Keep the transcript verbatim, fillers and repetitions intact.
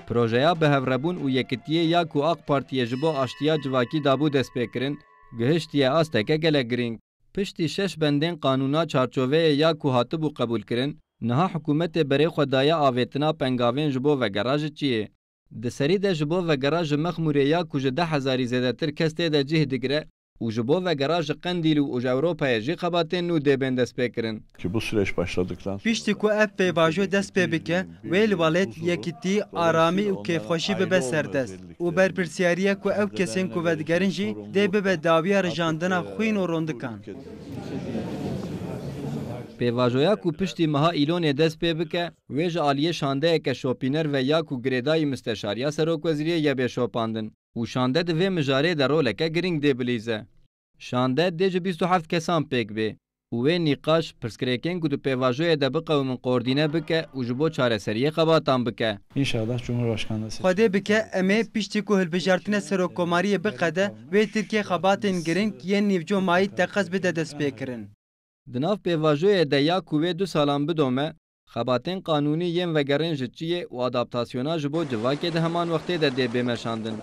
Projeya bihevrebûn û yekitiyê ya ku AK Partiyê ji bo aştiya civakî dabû destpêkirin, gihiştiye asteke gelek girîng. Piştî şeş bendên qanûna çarçoveyê ya ku hatibû qebûlkirin, niha hikûmetê berê xwe daye avêtina pengavên ji bo vegera ji çiyê. Di serî de ji bo vegera ji Mexmûrê ya ku ji deh hezarî zêdetir kes tê de cih digire û ji bo vegera ji Qendîl û ji Ewropayê jî xebatên nû dê bên destpêkirin. Ki bu süreç başladıktan sonra Piştî ku ev pêvajo dest pê bike, wê li welêt yekitî, aramî û kêfxweşî bibe serdest û berpirsiyariye ku ew kesên ku vedigerin jî dê bibe dawiya rijandina xwîn û rondikan. Pêvajoya ku piştî meha Îlonê dest pê bike, wê ji aliyê şandeyeke şopîner ve ya ku girêdayî Misteşariya Serokwezîriyê ye bê şopandin û şande di vê mijarê de roleke girîng dê bilîze. Şande dê ji bîst û heft kesan pêk bê û wê nîqaş, pirsgirêkên ku di pêvajoyê de biqewimin koordîne bike û ji bo çareseriyê xebatan bike. İnşallah Cumhurbaşkanlığı seçiminde Xwedê bike em ê piştî ku hilbijartina serokkomariyê biqede, wê Tirkiye xebatên girîng yên nîvco mayî teqez bide destpêkirin. Di nav pêvajoyê de ya ku wê du salan bidome, xebatên qanûnî yên vegerên ji çiyê û adaptasyona ji bo civakê di heman wextê de dê bê meşandin.